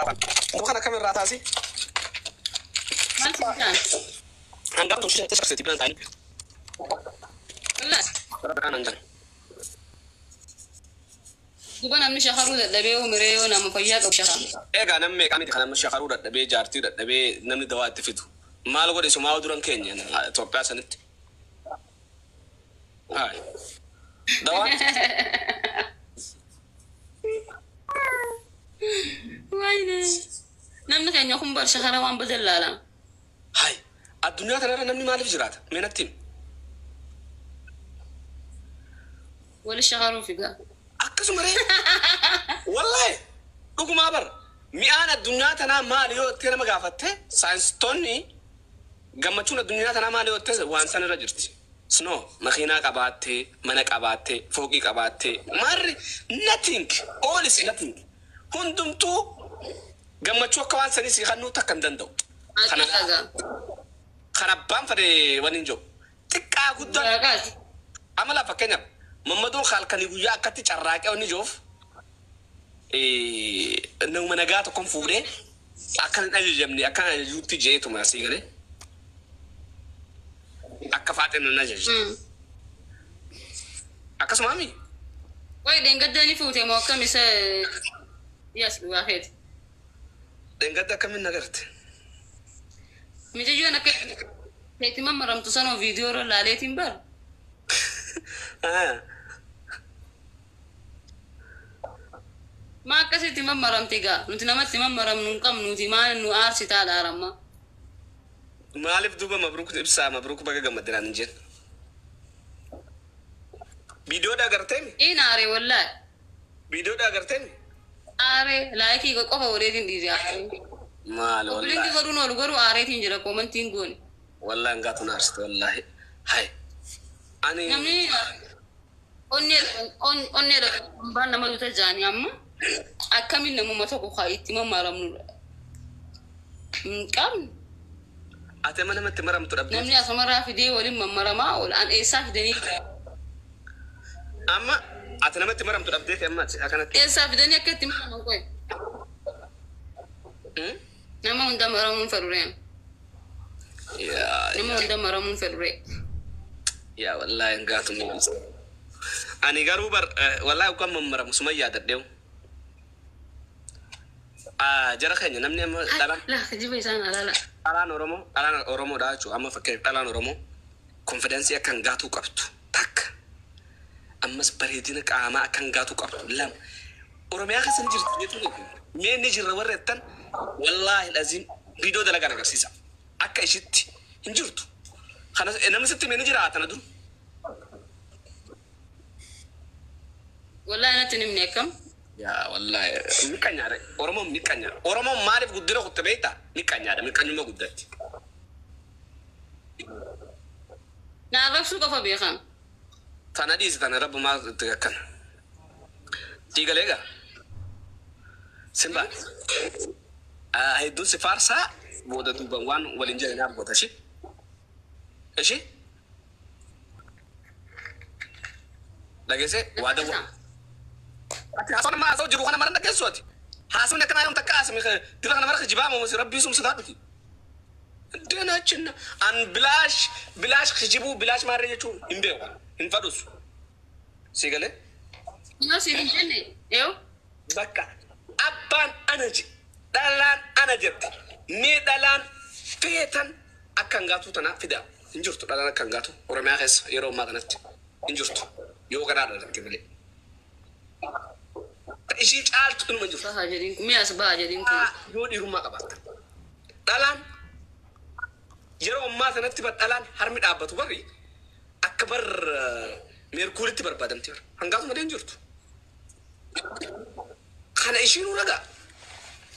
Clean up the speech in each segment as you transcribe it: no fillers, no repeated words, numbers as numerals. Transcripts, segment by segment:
Kana kam irraa taasi? Maal si bitaan? Hangaaf tokko shaqseeti bilan taa'in. Wallaahi. Rabbi kanan jala. Duba namni shakaruu dadhabee umiree yoo nama fayyaa qabu shakara. Egaa namni meeqaa miti kan nama shakaruu dadhabee jaartii dadhabee namni dawaa itti fidu. Maal godhe sumaa duran keenya Itoophiyaa sanitti. Hayi. Dawaa. Wayne. Namni keenya kun bar shakara waan badallaala. Hayi. Addunyaa kanarra namni maaliif jiraata? Mee natti himi. Wali shakaruu figaa. Akkasuma ree. Wallaahi dhugumaa bara mi'aan addunyaa tanaa maali yoo itti nama gaafatte saayinsistoonni gammachuun addunyaa tanaa maali yoo itti waan san irra jirti. Snow makiinaa qabaattee mana qabaattee fooqii qabaattee maarri nothing, all is nothing, hundumtuu gammachuu akka waan sanii si kennuu takka hin danda'u. Kana Haqiiqa. kan abbaan fedhe waan hin jiru. Xiqqaa guddaan Waraqaati. Amala fakkeenyaaf Mammadoon halkanii guyyaa akkatti carraaqee wanni jiruuf nama nagaa tokkoon fuudhee akka hin ajajamne akka hin ajajuutti jeetuma asii galee akka faaxeen hin ajajne. Akkasuma mi? Wayi dheengadda ni fuute moo akkam isa Yes, dhugaa keeti. Dheengadda akkamiin nagarte? Mijayyoon akka keetti mammaramtu sanoo viidiyoo irra laaleetiin bara. Maa akkasitti mammaramte gaa nuti namatti mammaramnu hin qabnuti maal nu aarsitaadha aramma. Maaliif duuba mabruuk ibsaa mabruuk baga gammadinaan hin jenne? Viidiyoodha agarteemi? Een aaree wallaahi. Viidiyoodha agarteemi? Aaree laayikii qofa godheetiin dhiise aaree. Maal Obboleetti wallaahi. godhuun oolu garuu aareetiin jira koomantiin goone. Wallaahi hangaatu na aarsite wallaahi. Hai. Ani Namni onnee onnee hambaan nama duuta jaanii amma akkamiin namuma tokko haa itti mammaramnudha. Hin qabnu. Ati amma namatti maramtu dhabdee. Namni asumarraa fidee waliin mammaramaa oola. An eessaa fidanii Amma ati namatti maramtu dhabdee amma ati akkanatti. eessaa fidanii akka itti maraman qoy. Nama hunda maramuun fedhuree. Yaa Nama hunda maramuun fedhuree. Yaa wallaahi hangaatu miidhagsa. Ani garuu bar wallaahi ukkaan mammaramu suma yaadadheewu. Jara keenya namni amma dhalaan Laa kijiba isaan alaala. Dhalaan Oromoo dhalaan Oromoodha jechuudha. Amma fakkeenyaaf dhalaan Oromoo konfidensii akka hangaatuu qabdu takka. Ammas bareedina qaamaa akka hangaatuu qabdu lama. Oromiyaa keessa ni jirti jechuun mee ni jirra warra jettan wallaahi laziim viidiyoo dalagaan agarsiisa. Akka ishitti hin jirtu. Kana namni sitti mee ni jira tana dur. Wallaahi natti hin himne akkam. Yaa wallaahi miqqanyaadha. Oromoon miqqanyaadha. Oromoon maaliif guddina kutte beektaa? Miqqanyaadha. Miqqanyummaa guddatti. Na arrabsuu qofa beekan. Tana dhiisi tana rabbumaa itti akkana. Siigalee egaa. Simba. Hedduun si faarsaa booda duuban waan waliin jiran argota ishee. Ishee. Dhageessee waa dawwa. Ati haasawwan amma haasawaa jiru kana mara dhageessu ati. Haasawni akkanaa yoom takka haasame dira kana mara kijibaa moo rabbii sumsi taatuti. Deenachin an bilaash bilaash kijibuu bilaash maarree jechuun hin beeku hin fadhusu. Siigalee. Yoo siif hin jenne yoo Bakka abbaan ana je dhalaan ana jette mee dhalaan feetan akka hangaatuu tanaa fida hin jirtu dhalaan akka hangaatu Oromiyaa keessa yeroo ammaa kanatti hin jirtu yoo ganaa dhalatte malee. Ishii caaltu inuma hin jirtu. Baha jedhiin kun mi'as baha jedhiin kun. Yoo dhiirummaa qabaatta. Dhalaan yeroo ammaa kanatti bar dhalaan harmi dhaabbatu barri akka bar meerkuuritti barbaadamti bar hangaatu malee hin jirtu. Kana ishiinuu ragaa.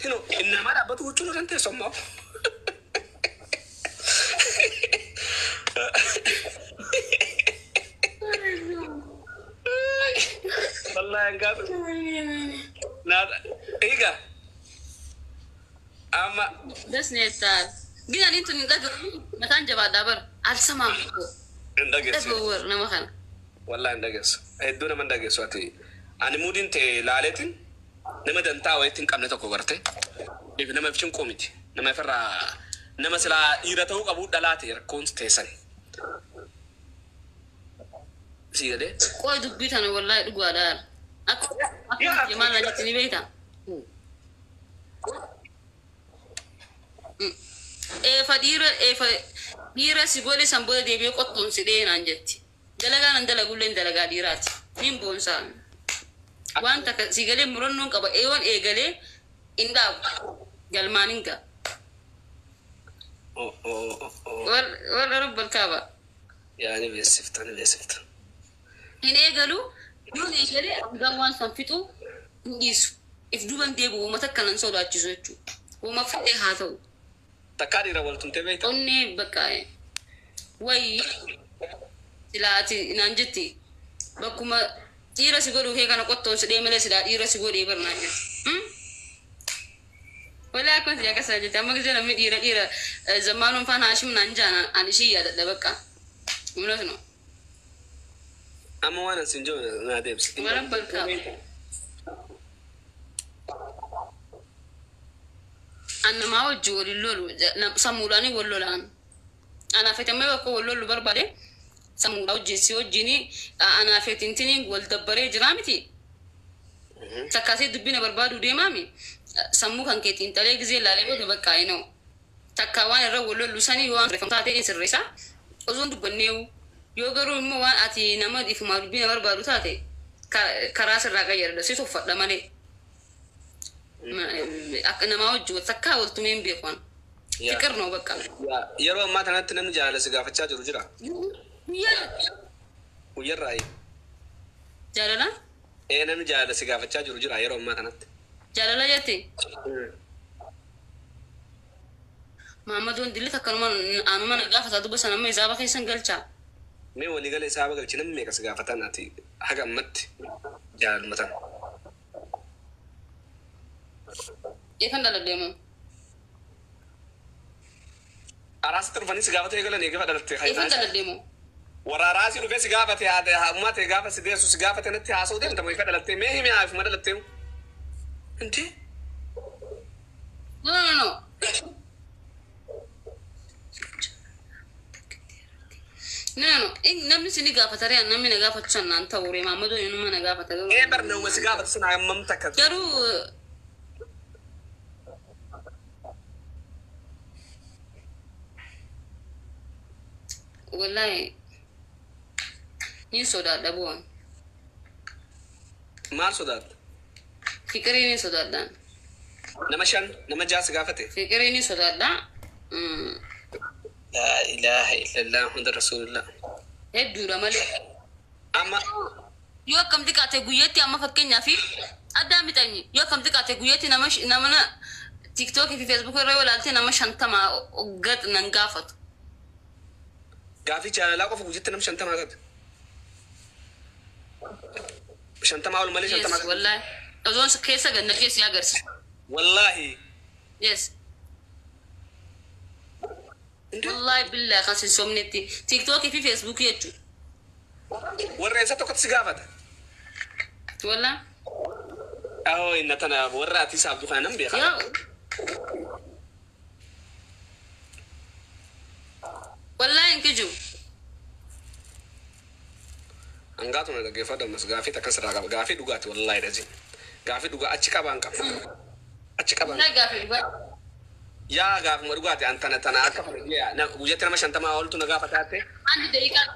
Hino innamaa dhaabbatu huccuu irra teessu ammaa. Wallaahi hangaatu. Naada egaa amma Das ne taal. Gina ni tun dhagahu mataan jabaadhaa bara. Alsamaa hin dhageessu. dhagahu war nama kana. Wallaahi hin dhageessu. Hedduu nama hin dhageessu ati. Ani muudiin ta'e laaleetiin Nama dantaa wayitti hin qabne tokko garte. If nama if cinquu miti. Nama ifirraa nama silaa dhiira ta'uu qabu dhalaa ta'e rakkoon teessan. Sii galee? Qoy dubbii tana wallaahi dhugaadha. Akka Yaa akka maal jetti ni beektaa? Eefa dhiira eefa dhiira si godhe san booda deebi'ee qottoon si dhee naan jetti. Dalagaa nan dalagullee dalagaa dhiiraati. Nin boonsaa. Waan takka si galee murannoon qaba. Eewan eegalee hin dhaabu. Galmaan hin ga'a. Oh, oh, oh, oh. Warra rabbal kaaba. Yaa ni beeksifta, ni beeksifta. Hin eegalu yoon eegalee hangaan waan san fixu hin dhiisu. If duuban deebi'u uummata akkanan sodaachisu jechuudha. Uuma fedhe haa ta'u. Takkaa dhiira wal tumtee beekta? Onnee bakka wayi silaa ati naan jetti bakkuma dhiira si godhuu kee kana qottoon si dhee malee silaa dhiira si godhee bar naan jetti. Walaa akkuma si akkas jetti amma gisee namni dhiira dhiira zammaanuun faan Haashim naan jaan ani ishii yaadadha bakka. Humnas no. Amma waan asin jiru naa deebisi. Warra bakka. An namaa wajji waliin lolu sammuudhaan wal lolaan. Anaafetamee bakka wal lolu barbaade sammuudhaa wajjin si wajjin anaafetintiniin wal dabbaree jiraa miti. Takkaasee dubbina barbaaduu deemaami. Sammuu kan kee xiinxalee gisee laalee booda bakka ayinoo. Takka waan irra wal lollu sanii waan sirreeffamu taatee ni sirreessa. Osoo hin dubbanneewu. Yoo garuu immoo waan ati nama ifumaa dubbina barbaadu taate karaa sirraa qayyadadha. Si tuffadha malee. Akka namaa wajji takkaa wal tumee hin beeku. Yaa. Fiqir noo bakka. Yaa, yeroo ammaa kanatti namni jaalala si gaafachaa jiru jira. Guyyarraayi. Jaalala? Ee, namni jaalala si gaafachaa jiru jira yeroo ammaa kanatti. Jaalala jette? Maammadoon dilli takkanuma anuma na gaafata dubba sana amma isaaba keessan galchaa. Mee waliigala isaa galchi namni meeqa si gaafatan ati haga ammatti jaalaluma tana? Eefan dhaladhe moo? Araasitti dhufanii si gaafatu eegalan eegafa dhalatte. Eefan dhaladhe moo? Warra araasii dhufee si gaafate haadha ta'e gaafa si deessu si gaafate natti haasa'u deemta moo eefa dhalatte mee himi haafuma dhalatte? Inti? No, no, no. No, no, no. Namni si ni gaafata ree namni na gaafatu san naan ta'u ree maammadoon inuma na gaafata garuu. Ee bar nama si gaafatu sun hammam takka. Garuu wallaahi ni sodaadha bu'aan. Maal sodaatta? Fiqirii ni sodaadha. Nama shan nama ja'a si gaafate? Fiqirii ni sodaadha. Laa ilaaha illallah Muhammad Rasulullah. Hedduudha malee. Amma Yoo akkam xiqqaate guyyaatti amma fakkeenyaaf addaa mixanyi yoo akkam xiqqaate guyyaatti nama nama TikTokii fi Facebookii irra yoo ilaalte nama 50 gad nan gaafatu. Gaafii jaalalaa qofa guyyaatti nama 50 gad. 50 ol malee 50 Yes, gad. wallaahi. Osoon keessa gad naqee si agarsiisa. Wallaahi. Yes. Wallaahi billaahi kan sin somnetti TikTokii fi Facebookii jechuudha. Warra eessa tokkotti si gaafata? Wallaahi. Ahoo inna tana warra ati isaaf dukaa nan beeka. Yoo wallaahi hin kijibu. Hangaatu na dhaggeeffadhu ammas gaafii takka sirraa qaba. Gaafii dhugaati wallaahi dhazi. Gaafii dhugaa achi qabaan qaba. Achi qabaan. Wallaahi gaafii dhugaa. Yaa gaafuma dhugaati an tana tana akka fedhe guyyaatti nama 50 oltu na gaafataate. Andi daqiiqaa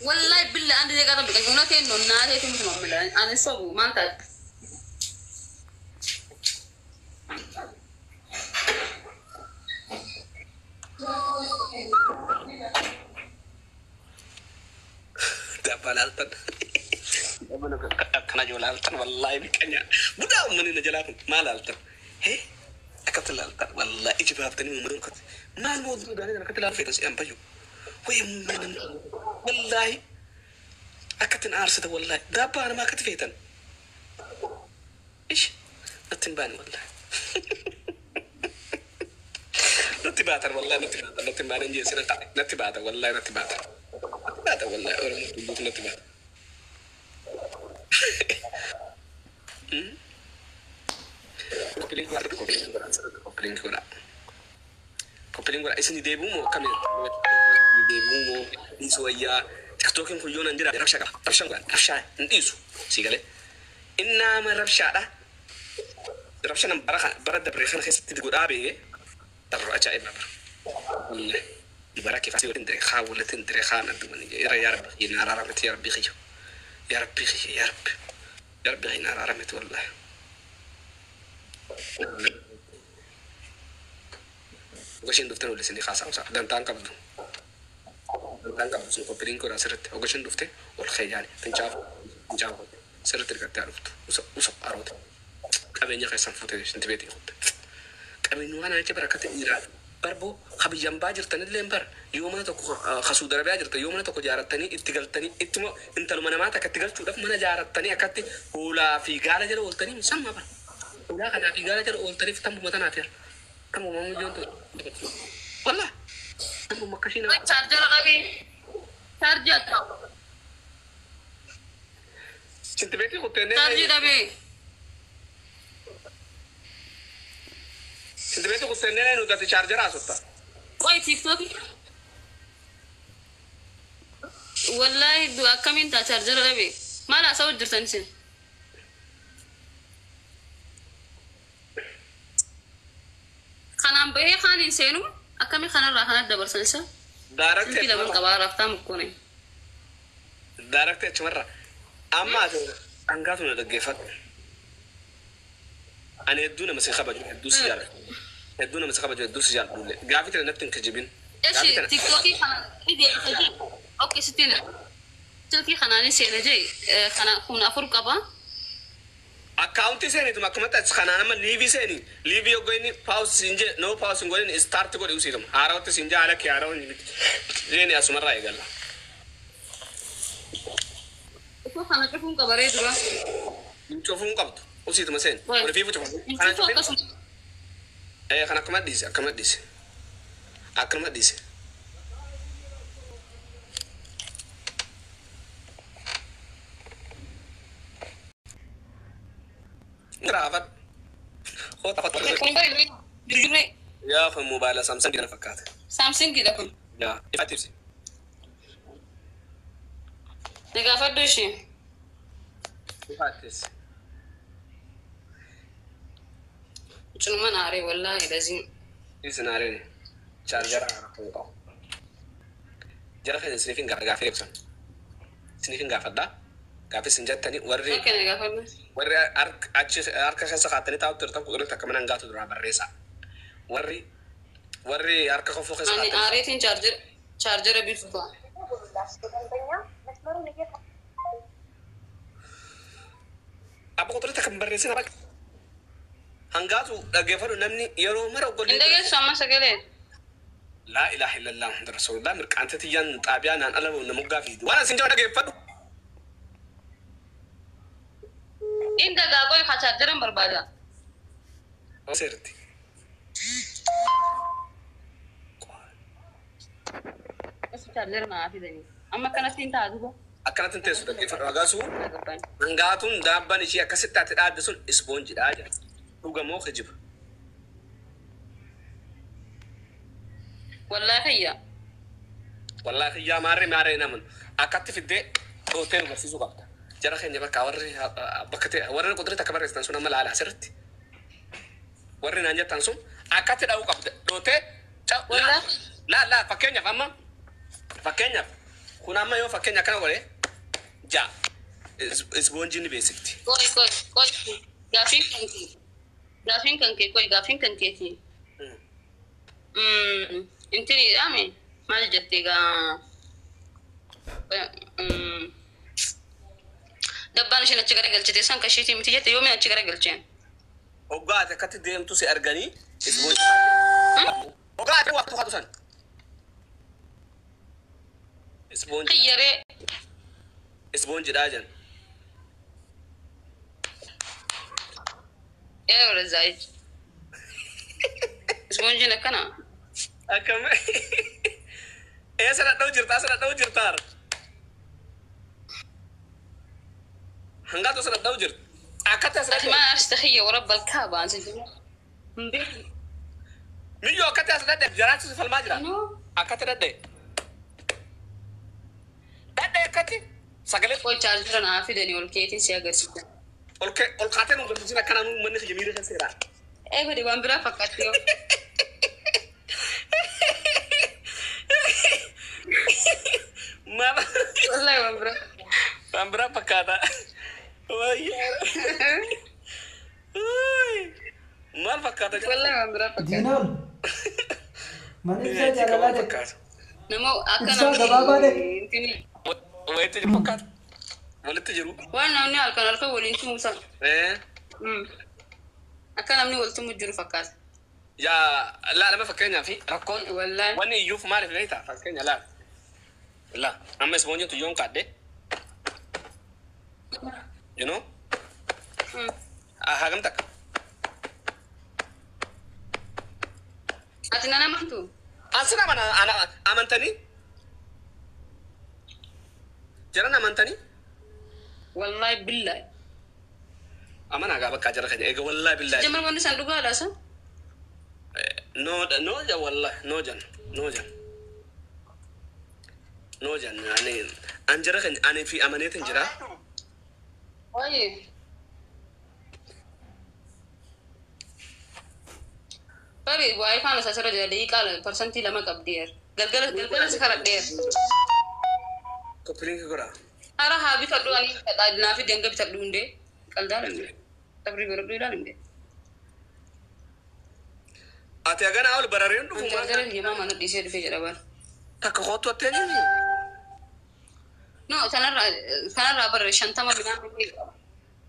wallahi billa andi daqiiqaa tokko biqiltuu na kennu naa ta'etu miti maamila ani sobu maal taate. Dabbaa laaltan. Akkana jiru laaltan wallaahi biqanya. Budaa uummanni na jalaa kun maal laaltan? Hee akkatti laaltan wallaahi iji baaftanii uummanni akkatti maal mootummaa gaarii kana akkatti laalfeetan si ambayyu. Wayi uummanni wallaahi akkatti na aarsita wallaahi daabbaa namaa akkatti feetan. Ish natti hin baane wallaahi. Natti baatan wallaahi natti baatan natti hin baane hin jeessi natti baatan wallaahi natti baatan. Natti baatan wallaahi Oromoo dubbuutu natti baatan. Copy link godha. Copy link godha. Isin deebi'u moo akkami? Deebi'u moo dhiisuu wayyaa? Tiktookiin kun yoo nan jira rabshaa qaba. Rabshaan godha. Rabshaa hin dhiisu. Sii galee. Innaama rabshaadha. Rabsha nan bara kana bara dabree kana keessatti godhaa bee darro ajaa'iba bara. Wallahi. Bara kee fasii waliin diree haa waliin diree haa na duwwan irra yaa rabbi kiyya na araaramti yaa rabbi kiyya. Yaa rabbi kiyya yaa rabbi. Yaa rabbi kiyya na araaramti wallahi. Ogashin dhuftan wal isinii haasaa dantaan qabdu. Dantaan qabdu sun copy link godhaa sirriitti. Ogashin dhufte ol keeyyaani fincaaf fincaaf sirriitti dhiqattee dhuftu. Usa usa aroote. Qabeenya keessan fuutee shinti beetii kutte. Qabeenyi waan achi barakate dhiiraa. Barboo kabiyyaan baa jirtanillee bar yoo mana tokko kasuu darabiyaa jirtan yoo mana tokko jaarattanii itti galtanii ittuma intaluma namaa takka itti galchuudhaaf mana jaarattanii akkatti hoolaa fi gaala jala ooltanii samma bar. Hoolaa kanaa fi gaala jala ooltaniif tambuma tanaaf yaa. Tambuma muyyoon ta'u. Wallah. Tambuma akkasii nama. Chaarjara qabee. Chaarjii akka. Shinti beetii kuttee Chaarjii dhabee. Shinti beetii kuttee nuti ati chaarjara asutta. Qoy tiiktookii. Wallaahi akkamiin taa chaarjara dhabee. Maal haasa'u jirtan isin? Kanaan bahee kaan hin seenu akkamii kanarraa kanatti dabarsan isa? Silkii lamaan qabaa raaftaa mukkoone. Daarakti achumarra. Amma ati hangaatu na dhaggeeffadhu. Ani hedduu nama si kabaju hedduu si jaalladhu. Hedduu nama si kabaju hedduu si jaalladhu. Gaafii tana natti hin kijibin. Eshi tiiktookii kana ni deebisa jee. Okei sittiin silkii kanaan hin seena jee kana kun afur qaba. Akkaawuntii seeniituma akkamatti achi kanaan amma liivii seeni. Liivii yoggoo inni paawus siin jee noo paawus hin godhin istaarti godhi usiituma. Haarawatti siin jee haala kee haarawa hin miti. Jeeni asumarraa eegalla. Osoo kana cufuun qabaree dura. Cufuun qabdu usiituma seeni. Wai. Olifiifu cufa. Hin Kana cufu cufin. akkasuma. Kan akkuma dhiise akkuma dhiise. Akkanuma dhiise. Raafat. Kota kota. Kun bari jirjurree. Yaa kun moobaayila Samsung kana fakkaata. Saamsungidha kun. Yaa ifaatti ibsi. Na gaafadhu ishee. Ifaatti ibsi. Cunuma naaree wallaahi laziin. Ibsi naareen chaarjara qabu. Jara keessa isiniif hin gaafii ibsan. Isiniif hin gaafadhaa. Gaafii isin jettanii warri Okei na gaafadhu. warri achi harka keessa kaatanii taa'u turtan quxurii takka mana hangaatu duraa barreessaa. Warri warri harka kofoo keessa Ani kaatanii aareetiin chaarjara bitu ta'a. Abba quxurii takka hin barreessin abba. Hangaatu dhaggeeffadhu namni yeroo mara Hin ogollee. dhageessu amma sagalee. Laa ilaaha illallah Muhammad Rasulullah mirqaante tiyyaan xaabiyaa naan ala nama gaafii. Waan isin jedhu dhaggeeffadhu. Hin dhagaa qoy haa chaarjaran barbaada. Seerti. Osoo chaarjara naa fidanii. Amma akkanatti hin ta'a duuba. Akkanatti hin teessu dhaggeeffadhu. Hagaasuu hangaatuun daabban ishii akkasitti ati dhaabde sun ispoonjidhaa jedha. Dhugamoo kijiba. Wallaahi kiyya. Wallaahi kiyyaa maarree maarree naman akkatti fiddee dhootee nu barsiisuu qabda. Jara keenya bakka warri bakka ta'e warri qudurii takka barreessitan sun amma laala asirratti. Warri naan jettan sun akkatti dha'uu qabda. Dhootee Wallaahi. laa laa fakkeenyaaf amma fakkeenyaaf kun amma yoo fakkeenya akkana godhe ja'a ispoonjiin ni beeksifti. Qoy qoy qoy. Gaafiin kan kee. Gaafiin kan kee qoy gaafiin kan keeti. Intini dhaame maal jette gaa dabbaan isheen achi garagalchite san kashiitii miti jette yoomiin achi garagalcheen? Hoggaa ati akkatti deemtu si arganii ispoonjii. Hoggaa ati waqtu haatu san. Ispoonjii. Kiyyaree. Ispoonjiidhaa jedhan. Ee ወደዛ ሂድ። Ispoonjiin akkana. Akkam eessa dhadha'u jirta asa dhadha'u jirta har. Hangaatu asa dhadha'u jirta. Akkatti as Ati dhadha'u. maal arsita kiyya warra balkaa baan sin jiru. Hin beeku. Miyyoo akkatti as dhadhe jaraachis falmaa jira. No. Akkatti dhadhe. Dhadhe akkatti sagalee Qoy chaarjera naa fidanii ol keetiin si agarsiisa. ol ol kaatee nu galchisiin akkana nu manni kiyya miira keessa jira. Ee godhi waan biraa fakkaatti yoo. Maal Wallaahi waan biraa. waan biraa fakkaata. Wayyaa. Maal fakkaata? Wallaahi waan biraa fakkaata. Diinoon. Mana ibsaa jaalalaa jedhe. Fakkaata. Nama akka Ibsaa gabaabaa dhaqe. namni Walitti jiru fakkaata. Walitti jiru. waan namni halkan halkan waliin tumu sana. Eh. Akka namni wal tumu jiru fakkaata. Yaa laalama fakkeenyaaf rakkoon Wallaahi. wanni iyyuuf maaliif beektaa fakkeenya laal. Laa amma ispoonjiin tuyyoon kaadhe. You know? Hagam takka. Ati nan amantu? Ansin amana amantanii? Jaran amantanii? Wallaahi billaahi. Amanaa gaa bakka jara keenya eega wallaahi billaahi. Jamar wanni san dhugaadha san? No no ja wallaahi no jan no jan. No jan ani an jara keenya ani fi amaneetin jira. Waayee. Bari waa'ee faana isaa sirra jira daqiiqaa 2% qabdeer. Galgala galgala si karadheer. Copy link godha. Hara haa bitadhu ani naa fi danga bitadhu hundee qaldaa lambe. Sabrii godhadhu ilaalimde. Ati hagana ol barareen dhufu maal? Chaarjera hiyyeemaa mana dhiisee dhufee jedha bara. Takka kootu atteenii? No, kanarraa kanarraa barre 50 binaa qaba.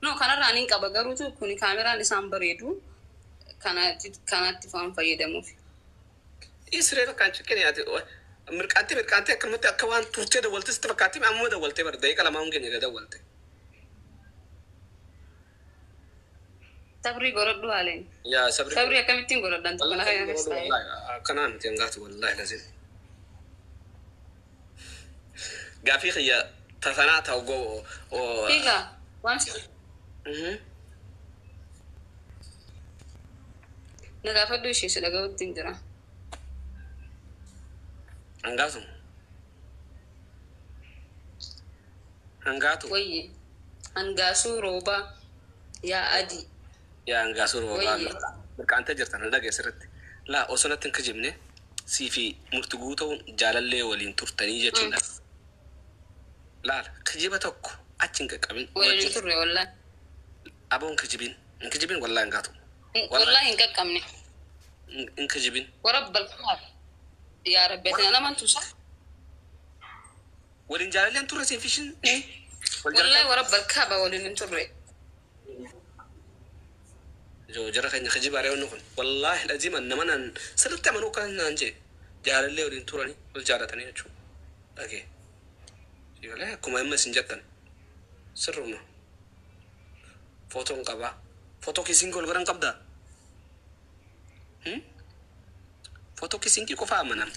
No, kanarraa niin qaba garuutu kuni kaameraan isaan bareedu kanatti kanatti faan fayyadamuuf. Isiree takkaan ciqqine ati mirqaantee mirqaantee akkanumatti akka waan turtee dawwalte sitti fakkaatti amma dawwaltee bara daqiiqa lamaa hin geenye dawwalte. Sabrii godhadhu haaleen. Yaa sabrii. Sabrii akkamittiin godhadhan tokko na fayyadamu ta'e. Akkanaa miti hangaatu wallaahi lazim. Gaafii kiyya tasanaa ta'u go. Fiigaa waan na gaafadhu ishee si dhaga'utti hin jira. Hangaatu. Hangaatu. Wayye hangaasuu roobaa yaa adii. Yaa hangaasuu roobaa. Wayye. Mirqaantee jirtan dhagee sirriitti. Laa osoo natti hin kijibne sii fi murti guutuun jaalallee waliin turtanii jechuudha. Laal kijiba tokko achi hin qaqqabin. Waliin hin turre wallaahi. Aboon kijibin. Hin kijibin wallaahi hangaatu. Wallaahi hin qaqqabne. Hin kijibin. Warabbal kaab. Yaa Rabbi ati nan amantu sa? Waliin jaalallee hin turre siin fishin. Wallaahi warabbal kaaba waliin hin turre. Jara keenya kijiba reewanni kun wallaahi lazima nama naan sirriitti amanuu kan naan jee jaalallee waliin turanii wal jaalatanii jechuudha. Dhagee. Siigalee akkuma amma isin jettan sirruma. Footoon qabaa. Footoo kiisiin gol godhan qabdaa? Footoo kiisiinkii qofa amanama.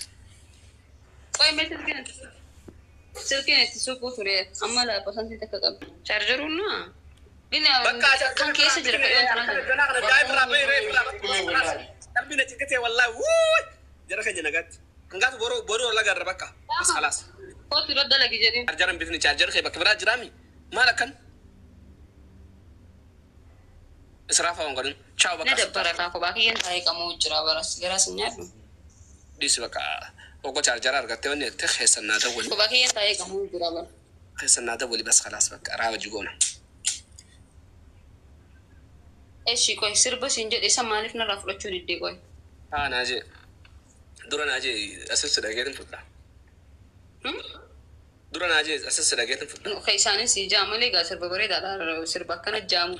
Qoy mee silkiin itti suuquu ture amma laa parsantii takka qabdi. Chaarjeruun naa. Gina Bakka kan keessa jira fedhan tanaa jira. Qalbii na cinkatee wallaahi wuuy jara keenya nagaatti. Hangaatu boroo boroo lagarra bakka. Bas khalaas. Kootu irra dalagi jedhin. Chaarjaran bifni chaarjara kee bakka biraa jiraami. Maal akkan? Israafa waan godhin. Chaaw Na bakka. dabbara kaa kophaa kiyyaan taa'ee qamoo jira baras garas hin nyaadhu. Dhiisi bakka. Ogo chaarjara argattee wanni jettee keessan naa dawwali. Kophaa kiyyaan taa'ee qamoo jira bara. Keessan naa dawwali bas khalaas bakka raawa jigoona. Eshi qoy sirba siin jedhe isa maaliif narraa fudhachuu diddee qoy? Haa naa jee. Dura naa jee asis dhageetin fudha. Dura naa jee asis dhageetin fudha. No, ka isaanis si jaa malee gaa sirba bareedaadha sirba akkana jaamu.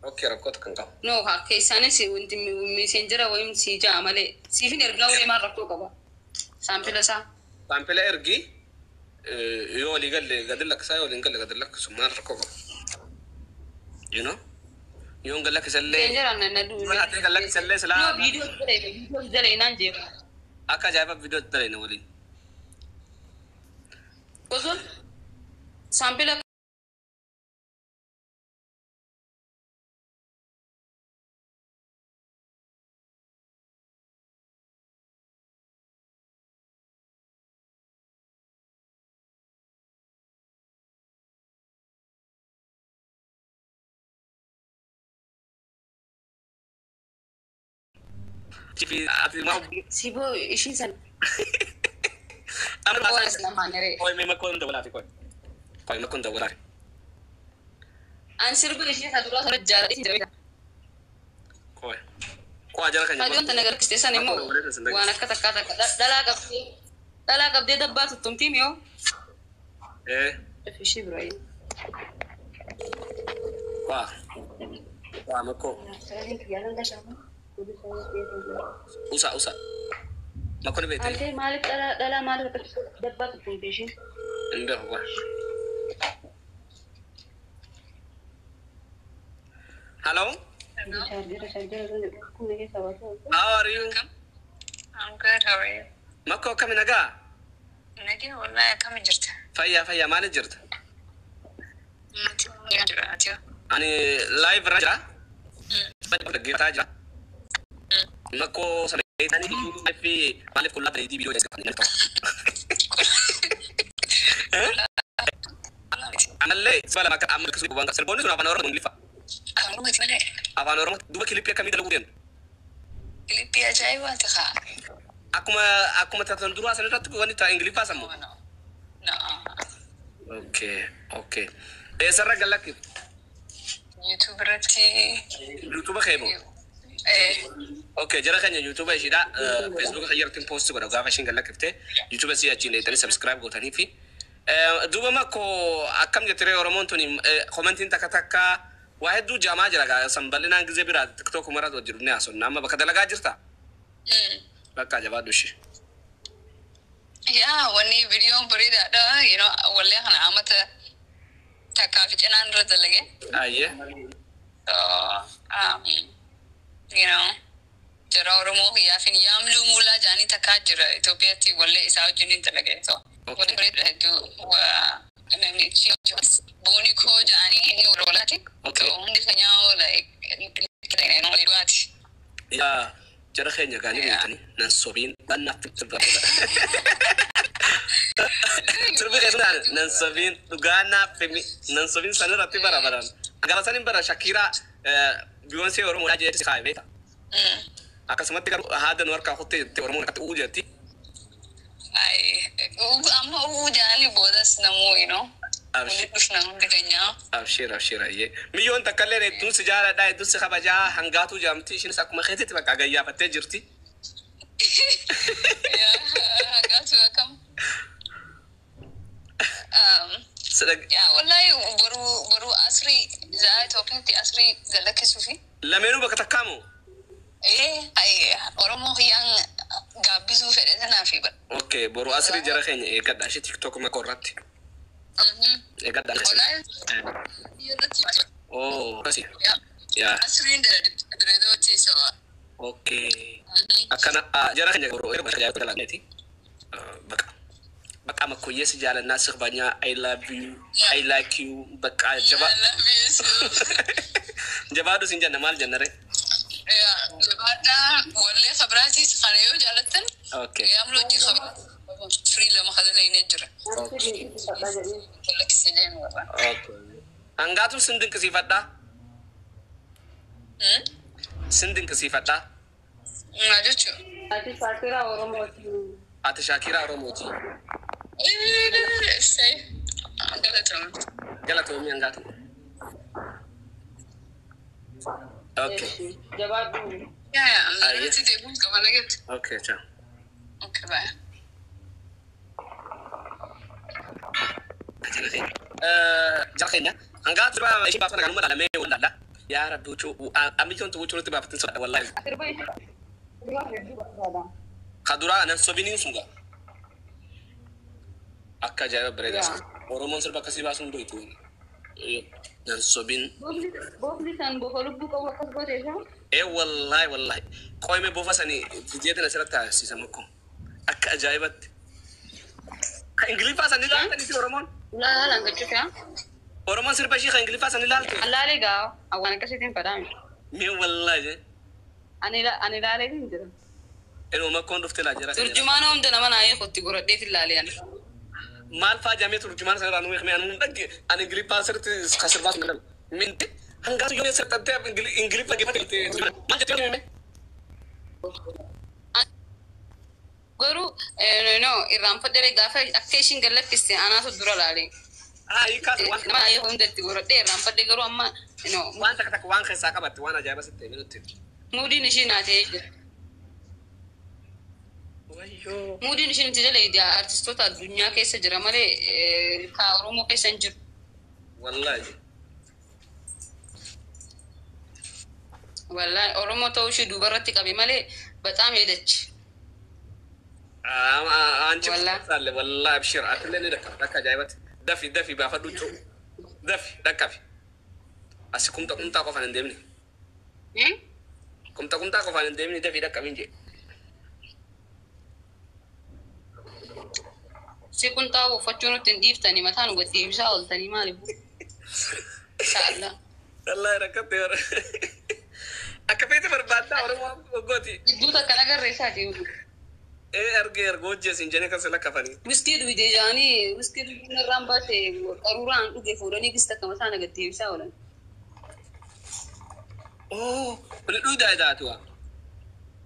Okay rakkoo kan qabu. No, ka isaanis wanti miseenjera wayim si jaa malee siifin ergaa wayii maal rakkoo qaba? Saampila isaa. Saampila ergi yoo walii galle gadi lakkisaa yoo waliin galle gadi lakkisu maal rakkoo qaba? You know? Yoo gad lakkisallee Miseenjera na du. Mana ati gad lakkisallee silaa No, viidiyoo viidiyoo dalee naan jee. Akka ajaa'iba viidiyoo dalee waliin. Osoo saampila Ati ma Siboo ishiin san amma oolas namaan eree. Qoy, mee makkoon dabalaati, qoy. Qoy, makkoon dabalaati. An sirba ishee isa duraa sana jaaladhee jira. Qoy. Qoy, jara kan Faadiyoon tana gargiste san immoo waan akka takkaa takka dhalaa qabdee dabbaa tuttumtii miyoo. Eh, Ishee biraa. Waa. Waa makkoo. Usa usa. Makkoon beekte. Antee maaliif dhalaa maaliif akka dabbaa tuttumtii isheen? Hin beeku, qoy. Hello? How are you? I'm good. How are you? Makkoo, akkami, nagaa? Nagee, wallahi, akkami jirta? Fayyaa, fayyaa, maali jirta? Mati jira ati. Ani live irra jira. Dhaggeeffataa jira. Makkoo sana beektanii fi maaliif qullaa ta'eetii viidiyoo jalqabanii ta'u? Ammallee siba lama akka amma akkasuma waan sirboonni sun Afaan Oromoo, Ingiliffa. Afaan Oromooti malee. Afaan Oromoo. Duuba kilippii akkamii dalaguu deemtu? Kilippii ajaa'ibaati kaa. Akkuma tatan duraa san irratti wanni ta'a Ingiliffaa sammu. No. No. Okay. Eessarra gallakki? YouTube irratti. YouTube kee moo? Eh. Okay, jara keenya, YouTube ishiidha. Facebook irratti post godha gaafa ishiin gallakkifte. YouTube isii achiin dheeytanii subscribe gootanii fi duuba makkoo, akkam jettiree? Oromoon tuni commentiin takka takka waa hedduu jaamaa jira gaa san bal'inaan gizee biraa TikTok umarratti wajji dhufnee haasofna. Amma bakka dalagaa jirta? Bakka jabaadhu ishee. Yaa, wanni viidiyoon bareedaadha. Wallee kana amata takkaa fi cinaan irra dalage. Ayyee. So, jara Oromoo kiyyaafin yaamluu muulaa jaanii takkaa jira Itoophiyaatti, wallee isaa wajjin hin dalage. So, wallee bareedaadha hedduu, namnichi booni koo jaanii inni warra walaati. Okay. So, hundi keenyaa like dhugaati. Yaa, jara keenya gaanii beektanii nan sobiin dhannaaf sirba. Sirbi keessan nan sobiin dhugaa naaf himi nan sobiin san irratti bara baran. Gaafa sanin bara Shakiraa Beyoncé Oromoodhaa jeetti kaa'e, beekta. Akkasumatti garuu haada nu harkaa kuttee jettee Oromoon akkatti u'uu jetti. Ay, amma uu jaanii boodas namuu, Abshir. walitti dhufna hundi keenyaa. Abshir, abshir, ayyee. Miyyoon takka illee hedduun si jaaladha, hedduun si kabajaa, hangaatuu jaamti, ishiinis akkuma keetitti bakka gayyaafattee jirti. Yaa, hangatu akkam. Yaa, wallahi, boru asrii za'a Itoophiyaatti asrii galakkisuufi. Lameenuu bakka takkaamu. Ee, ay, Oromoo kiyyaan gaabbisuu fedhe tanaafi bara. Okay, boru asrii jara keenya eeggadha. Ishee TikTok makoo irratti. Eeggadha. Wallahi, irratti. Oh, akkasi. Yaa. Yaa. Asriin direedootti so. Okay. Akkana jara keenya boru yeroo bakka jaallatu dalagneeti. Bakka. Bakka makkoyyee si jaalannaa, si kabajnaa, I love you, I like you, bakka jaba. I love you so. Jabaadhu sin jenna, maal jenna ree? Yaa, jabaadhaa, wallee kabraatiis kana yoo jaalattan. Yaamloo hojii firii lama kadalaynee jira. Lakkisee deemu warra. Okay. Hangaatu sin dinqisiifadhaa. Sin dinqisiifadhaa. Maa jechuun? Ati Shaakiraa Oromooti. Ati Shaakiraa Oromooti. Essee. Galatoomii. Galatoomii, hangaatu. Okay. Jabaadhu. Yaa yaa, irratti deebiin qaba nagatti. Okay, ciao. Okay, bye. Jara keenya hangaatu dura ishee baafata kanuma dhalamee wallalla. Yaa Rabbi, huccuu amiyyoon huccuu nutti baafatin sodaadha wallahi. Sirba ishee duraa hedduu barbaada. Ka duraa nan sobiniin sun gaa. Akka ajaa'iba bareedaa. Oromoon sirba akkasii baasuun beektu. Nan sobin. Boofni san bofa lubbuu qabu akkas goote isaa. Ee, wallahi, wallahi. Qoyme bofa sanii viidiyoon asirratti taasisa makko. Akka ajaa'ibatti. Ka Ingiliffaa san ilaaltan isin Oromoon? Laalaan gachuudha. Oromoon sirba ishii ka Ingiliffaa san ilaalte? Allaalee gaa waan akkasiitiin fadhaame. Mee wallahi. Ani ilaalee hin jira. Inuma makkoon dhuftee laa jira. Turjumaana hunda nama naa eekutti godhadheet ilaalee ani. Maal faa jamee turjumaana sanarraa nu hiikmee? Anu hin dhagge, ani Ingiliffaa sirriitti ka sirbaa sun jedhamu. Minti hangaatu yoo sirxattee Ingiliffa dhaggeeffatte maal jettee himee? Garuu no irraanfadhee gaafa akka ishiin gallakkiste anaatu dura laale. Hiikaas waan Nama ayee hundatti godhadhee irraanfadhee garuu amma no waan takka takka waan keessaa qabatte waan ajaa'iba sitti hime nutti. Muudiin ishii naa ta'ee jira. Wayyoo. Muudiin ishiin itti jala artistoota addunyaa keessa jira malee ka Oromoo keessa hin jiru. Wallaahi. Wallaahi Oromoo ta'uu ishii duubarratti qabe malee baxaam heedachi. Anchi Wallaahi. saalle wallaahi abshir atillee ni dhaqqaba akka ajaa'ibatti. Dafi dafi baafadhu cufu. Dafi dhaqqabi. Asi kumta kumtaa qofaan hin deemni. Kumta kumtaa qofaan hin deemni dafi dhaqqabin jee. Si qunxaa uffachuu nutti hin dhiiftanii mataan gad deebisaa ooltanii maaliif? Inshaallah. Wallaahi rakkatte bara. Akka feete barbaaddaa Oromoo gooti. Gidduu takka nagarree isaati. Ee argee ergoo hojjeesin jedhee kan sila kafanii. Wiskii dhugdee jedhanii wiskii dhuguun irraan baate qaruuraan dhuge fuudhanii gis takka mataa na gad deebisaa oolan. Oh, kuni dhugaa idaatu waa.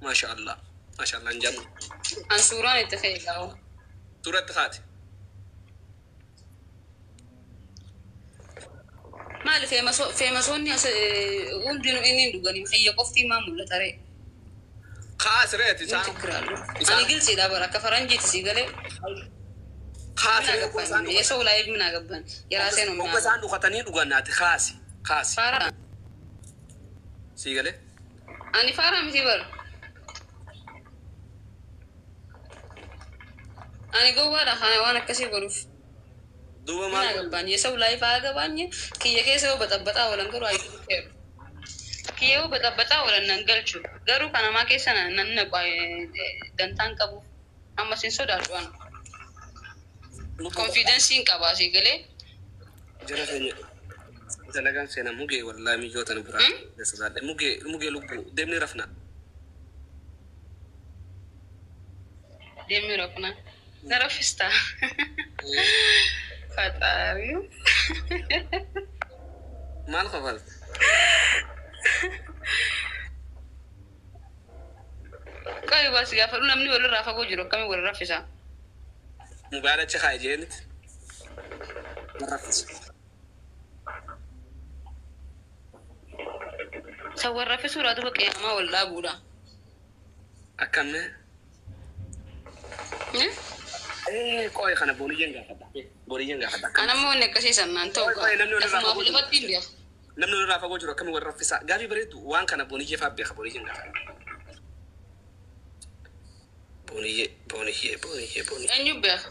Maasha Allah. Maasha Allah hin jedhamu. An suuraan itti ka'e gaa'u. Suuratti haati. Maali feemasoonni as hundinuu inni hin dhuganii xiyya qofti maa mul'ata ree? Kaas reeti isaan. Ani gilsiidha bara akka faranjiiti si galee. Kaas Minaa reeti isaan. gabban የሰው ላይ ምን አገባን የራሴ ነው Hogga isaan dhukatanii dhugannaati kaasi. Kaasi. ፋራ Sii galee. ani faara miti bara ani gowwaadha kana waan akkasii godhuuf Duuba ምን maal? አገባኝ የሰው ላይፍ አያገባኝ kiyya keessa yoo baxabbaxaa oolan garuu ayi kiyya yoo baxabbaxaa oolan nan galchu garuu kanamaa keessa nan naqu dantaan qabuuf ammas hin sodaadhu anu konfiidensiin qabaa si galee. Jara keenya dalagaan seenaa mugee wallaahi miyyoota nu biraa sodaadhe mugee mugee lubbuu deemni rafna. Deemni rafna na raffistaa faxaariyu. Maal kafalte? Qabi baasi gaafadhu namni walirraa fagoo jiru akkamiin wal raffisa? Mobaayila achi kaaye jeeniti. Raffisa. San wal raffisuudha duba qiyaamaa wal dhaabuudha. Akkamne? Ee qo'ee kana booniyyeen gaafadha. Booniyyeen gaafadha. Ana immoo wanni akkasii sannaan ta'u Qo'ee namni walirraa lafumaaf fagoo jiru. lafatti hin beeku. Namni walirraa fagoo jiru akkamiin wal raffisa? Gaafii bareeddu waan kana booniyyee fa'aa beeka booniyyeen gaafadha. Booniyyee booniyyee booniyyee booniyyee. Eenyu beeka?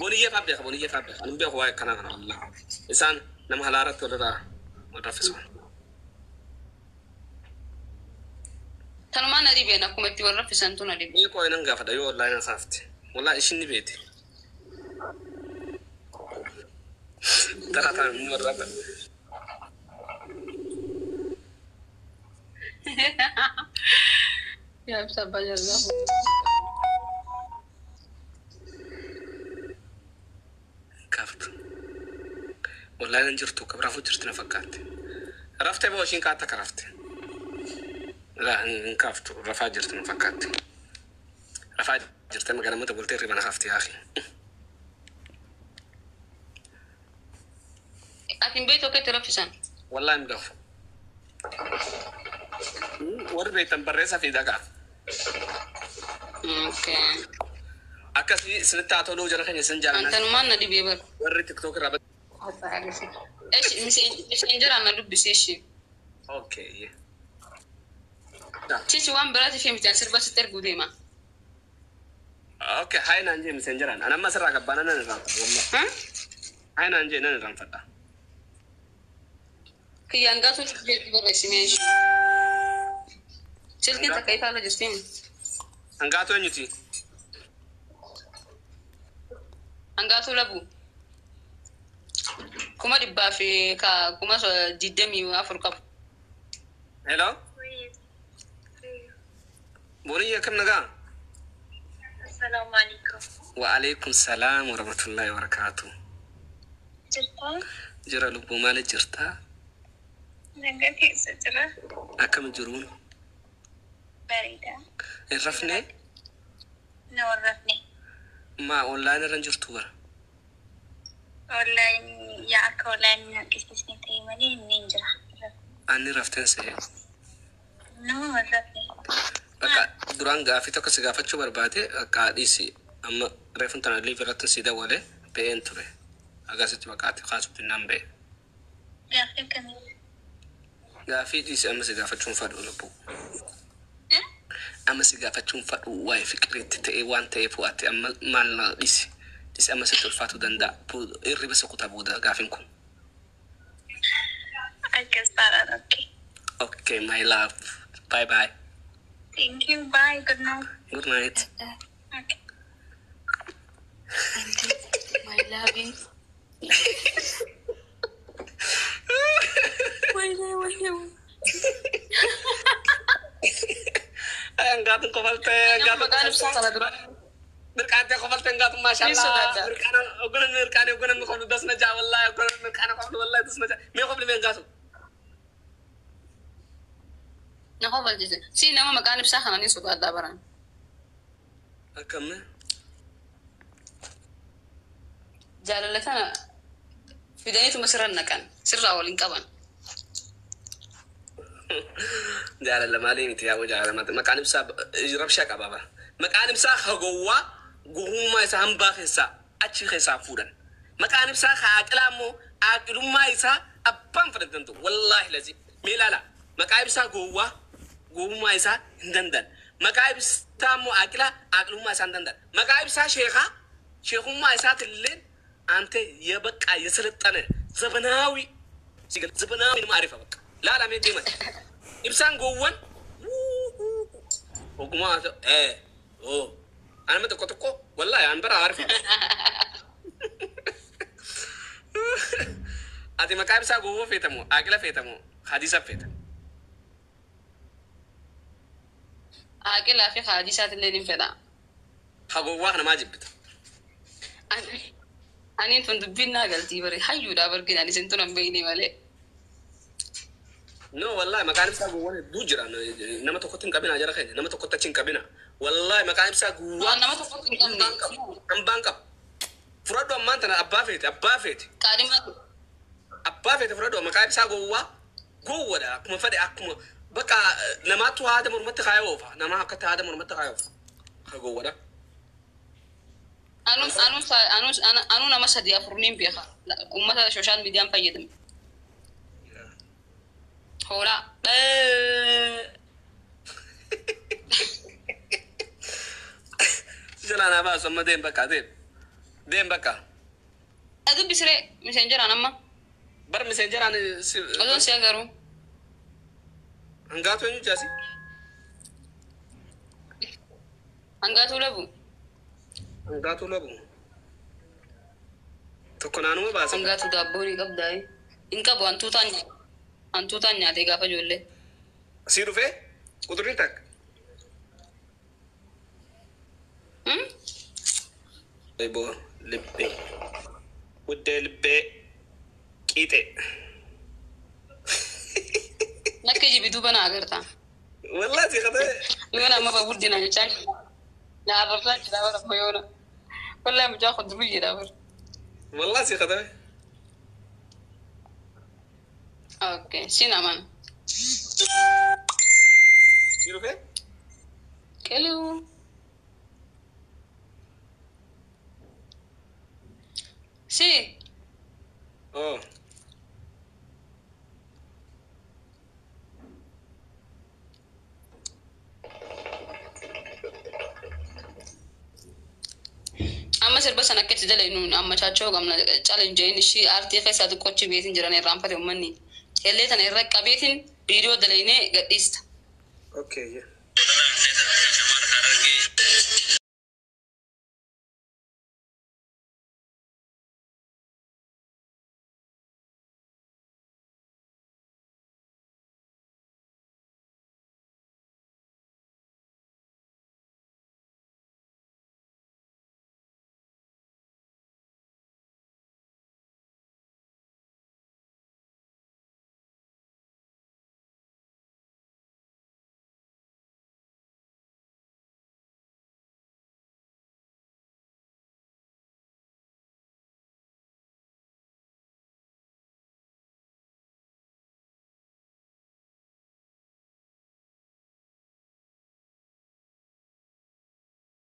Booniyyee fa'aa beeka booniyyee fa'aa beeka. Ani beeku waa'ee kanaa kana wallah. Isaan nama halaaratti walirraa wal raffisu. Tanumaan na dhibeen akkuma itti wal raffisantu na dhibe. Ni qo'ee nan gaafadha yoo wallaahi na saafte. Wallaahi ishiin ni beeti. Tarataan inni wal raffisa. Yaa ibsa abbaa jallaa. Kaaftu. Wallaahi nan jirtu kabraafuu jirti na fakkaatti. Raftee boo ishiin kaatta akka rafte. Laa hin kaaftu rafaa jirti na fakkaatti. Rafaa jirti amma ganamata bultee hirriba na kaafti yaaqi. Ati hin beektu akka itti raffisan? Wallaahi hin beeku. Warri beektan barreessaa fi dhagaa. Okay. Akkasii isinitti haa toluu jara keenya isin jaalladha. Antanumaan na dhibee bara. Warri tiktook irraa Eshi miseenjeraan na dubbisi eshi. Okay. Chichi waan biraatiif miti an sirba sitti erguu deema. Okay, hayi naan jee miseenjeraan. Ani amma asirraa gabbaana nan irraanfadha. Wallahi. Hayi naan jee nan irraanfadha. Kiyyaan gaatuun jeetti barreessimee eshi. Silkiin takka ifaarra jirtiin. Hangaatu eenyuti? Hangaatuu labu. 100,000 fi ka 24,000 qabu. Hello? Booniyya akkam nagaa? Assalamu alaikum. Wa alaikum salaam wa rahmatullahi wa barakaatu. Jirta? Jira lubbuu maali jirta? Nagaa keessa jira. Akkam jiruun? Bareeda. Hin rafnee? Na hin rafne. Maa online irra hin jirtu bara? Online yaa akka online hin harkisisne ta'e malee inni hin jira. Ani rafteen se'e. No, hin rafne. Bakka duraan gaafii tokko si gaafachuu barbaade akka dhiisi amma reefun tana live irratti si dawwale ba'een ture. Agasitti baqaate kaasuuf naan ba'e. Gaaffii akkamii? Gaafii dhiisi amma si gaafachuun fadhu lubbuu. Amma si gaafachuun fadhu waa'ee fiqiriitti ta'ee waan ta'eef ati amma maal na dhiisi. Dhiisi amma sitti ulfaatuu danda'a. Hirriba si kutaa booda gaafiin kun. Akkas taanaan okay. Okay, my love. Bye bye. Thank you. Bye. Good night. Good night. Okay. My loving. Wayne, wayne. Hangaatuun kofaltee hangaatuun Maqaan ibsaa kana dura. Mirqaantee kofaltee hangaatuun maashaallah. Ni sodaadha. Mirqaana oggonan mirqaane oggonan mi koflu das na jaa wallahi oggonan mirqaana koflu wallahi das na jaa. Mee kofli mee hangaatu. Na kofalchise. Si nama maqaan ibsaa kana ni sodaadha baraan. Akkamne? Jaalala tana fidaniituma sirra naqan. Sirraa waliin qaban. Jaalala maalii miti yaa jaalala maalii maqaan ibsaa rabshaa qaba bara. Maqaan ibsaa hagowwaa gowwummaa isaa hambaa keessaa achi keessaa fuudhan. Maqaan ibsaa haaqilaa immoo aaqilummaa isaa abbaan fudhatan ta'u wallaahi lazi. Mee ilaala maqaa ibsaa gowwaa gowwummaa isaa hin danda'an. Maqaa ibsaa immoo aaqilaa aaqilummaa isaa hin danda'an. Maqaa ibsaa sheekaa sheekummaa isaatillee አንተ የበቃ የሰለጠነ ዘመናዊ ዘመናዊ ማሪፈ በቃ ላላ mee deeman ibsaan gowwan ogummaa oo anama tokko tokko wallahi an bara arifa ati maqaa ibsaa gowwoo feetamu aqila feetamu hadiisa feeta. Aqilaa fi hadiisaatillee ni fedha. Ha gowwaa kana maa jibbita? Aniin tun dubbiin naa galtii bare hayyuudhaa bargina ani isin tun hin beekne malee. No, wallahi maqaan ibsaa gowwaan hedduu jira. Nama tokkotti hin qabina jara keenya. Nama tokkotti achi hin qabina. Wallahi maqaan ibsaa gowwaa. Waan nama tokkotti hin qabne. Hambaan qabu. Fudhadhu ammaan tana abbaa feete abbaa feete. Qaadhimaa Abbaa feete fudhadhu maqaa ibsaa gowwaa gowwadha akkuma fedhe akkuma bakka namaattu haada mormatti kaayee oofa. Nama akkatti haada mormatti kaayee oofa. Ka gowwadha. Anuu anuu anuu anuu nama sadii afur niin beeka. Uummata social mediaan fayyadame. Hoolaa. Jalaa naa baasu amma deem bakka deem. Deem bakka. Dubbisiree miseenjeraan amma. Bar miseenjeraan si. Odoon si agaruu. Hangaatu eenyu jaasi? Hangaatuu labu. Hangaatuu labu. Tokko naanuma baasa. Hangaatuu daabboo ni qabdaa. Hin qabu hantuutaan nyaate. Hantuutaan nyaate gaafa ijoollee. Sii dhufee? Quxurriin takka. Libboo libbee. Wuddee libbee qiixee. Nakka jibituu bana agarta. Wallahi si qatee. Yoona amma babuddina jechaan. Na arrabsaa jira bara amma yoona. Wallahi mucaa kun durii jedha bara. Wallahi si qatee. Okay, sin aman. Si dhufee? Keluu. Si. Oh. Amma sirba sana akkatti dalaynuun amma chaachoo gamna challenge ishii aartii keessaa xiqqoochi beetiin jiran irraanfate uummanni. Hellee tana irra qabeetiin viidiyoo dalaynee gadhiista. Okay, yeah.